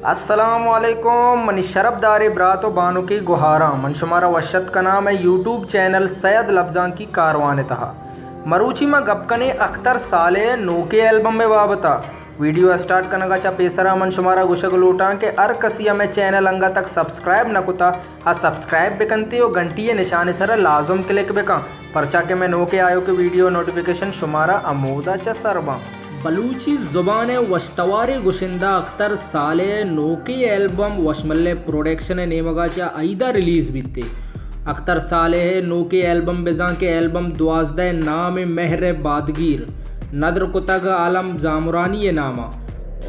السلام علیکم، منی شرپ داریں برات و بانکی گوھاراں، من شمارا وش اتک کناں مئے یوٹیوب چینل سید لبزانکی کاروان ءِ تہا۔ مروچی ما گپ کنیں اختر صالح ءِ نوکیں البم ءِ بابت ءَ۔ ویڈیو ءِ اسٹارٹ کنگ ءَ چہ پیسرا من شمارا گوشگ لوٹاں کہ ہر کسی ءَ مئے چینل انگت تک سبسکرائب نہ کتا، آ سبسکرائب بکنتے و گھنٹی ءِ نشان ءِ سرا لازم کلک بکن، پرچا کہ مئے نوکیں آیوکیں ویڈیو نوٹیفیکیشن شمارا ہمودا چہ سر باں۔ بلوچی زبان ءِ وشتواریں گشندہ اختر صالح ءِ نوکیں البم وشملے پروڈکشن ءِ نیمگ ءَ چہ ائید ءَ ریلیز بیتے۔ اختر صالح ءِ نوکیں البم بزاں کہ البم دوازدہ ءِ نام مہر ءِ بادگیر ندر کتگ عالم زامرانی ءِ نام ءَ۔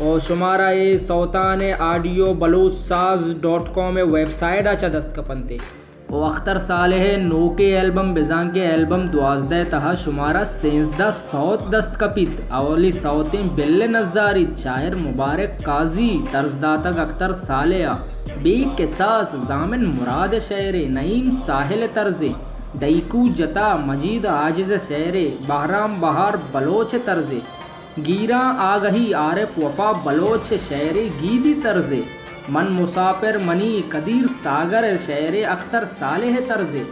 و شمارا اے سوتان ءِ آڈیو بلوچ ساز ڈاٹ کام ءِ ویب سائٹ ءَ چہ دست کپنتے۔ و اختر صالح ءِ نوکیں البم بزاں کہ البم دوازدہ ءِ تہا شمارا سینزدہ سوت دست کپیت۔ اولی سوتیں بل ءِ نزاریت شاعر مبارک قاضی، طرز داتگ اختر صالح ءَ۔ بے کساس زامن مراد ءِ شعرے، نعیم ساحل ءِ طرزے، ڈیکو جتا مجید عاجز ءِ شعرے، بہرام بہار بلوچ ءِ طرزے، گیراں آگہی عارف وفا بلوچ ءِ شعرے، گیدی طرزے، من مسافر منی قدیر ساگر ءِ شعرے، اختر صالح ءِ طرزے،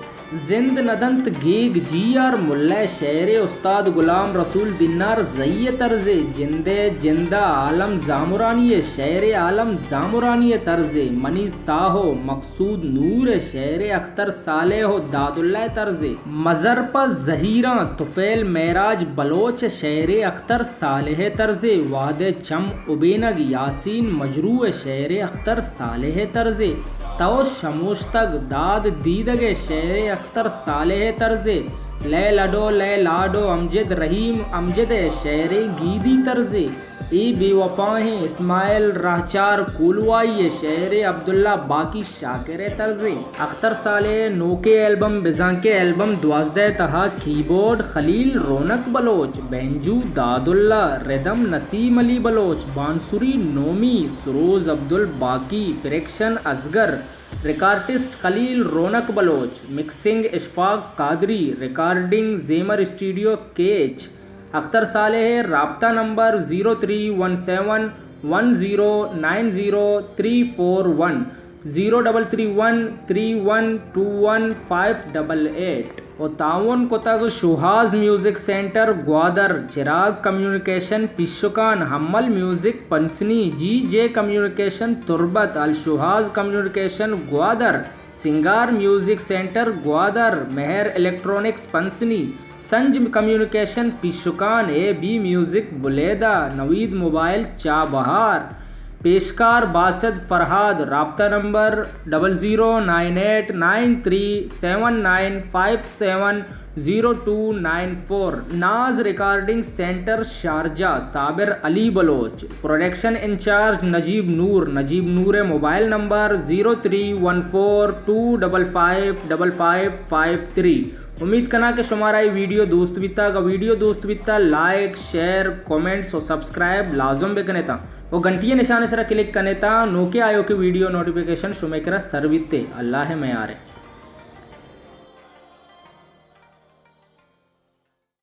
زند ندنت گیگ جی آر ملا ءِ شعرے، استاد غلام رسول دینار زئی ءِ طرزے، جند ءِ جند ءَ عالم زامرانی ءِ شعرے، عالم زامرانی ءِ طرزے، منی ساہ و مقصود نور ءِ شعرے، اختر صالح و داداللہ ءِ طرزے، مزر پہ زہیراں طفیل معراج بلوچ ءِ شعرے، اختر صالح ءِ طرزے، وہد ءِ چم ابینگ یاسین مجروح ءِ شعرے، اختر صالح ءِ طرزے، تو شموشتگ داد دیدگ ءِ شعرے، اختر صالح ءِ طرزے، لئے لڈو لئے لاڈو امجد رحیم امجد ءِ شعرے، گیدی طرزے، اے بے وفائیں اسماعیل راہچار کولوائی ءِ شعرے، عبداللہ باقی شاکر ءِ طرزے۔ اختر صالح ءِ نوکیں البم بزاں کہ البم دوازدہ ءِ تہا کیبورڈ خلیل رونق بلوچ، بینجو داداللہ، ردم نسیم علی بلوچ، بانسری نومی، سروز Abdulbaqi, percussion Asghar, recordist Khalil Raunaq Baloch, mixing Ashfaq Qadri, recording زیمر اسٹوڈیو کیچ۔ اختر صالح ءِ رابطہ number zero three one seven one zero nine zero three four one, zero double three one three one two one five double eight. و تعاون کتگ Shohaz music centre Gwadar, Chirag communication پیشکان، حمل میوزک پسنی، جی جے کمیونیکیشن تربت، الشوہاز کمیونیکیشن گوادر، سنگار music centre Gwadar, مہر electronics Pasni, Sanj communication Peshkan, A B music Buleda, Naveed mobile Chabahar. پیشکار باسط فرہاد، رابطہ number double zero nine eight nine three seven nine five seven zero two nine four. Naz recording centre Sharjah, Sabir Ali Baloch. Production incharge Najeeb Noor, Najeeb Noor ءِ mobile number zero three one four two double five double five five three. امید کناں کہ شمارا اے ویڈیو دوست بیتا۔ اگاں ویڈیو دوست بیتا، لائک، شیئر، کمنٹس و سبسکرائب لازم بکنیتا و گھنٹی ءِ نشان ءِ سرا کلک کنیتا، نوکیں آیوکیں ویڈیو نوٹیفیکیشن شمے کرا سر بیتے۔ اللہ ءِ میارے۔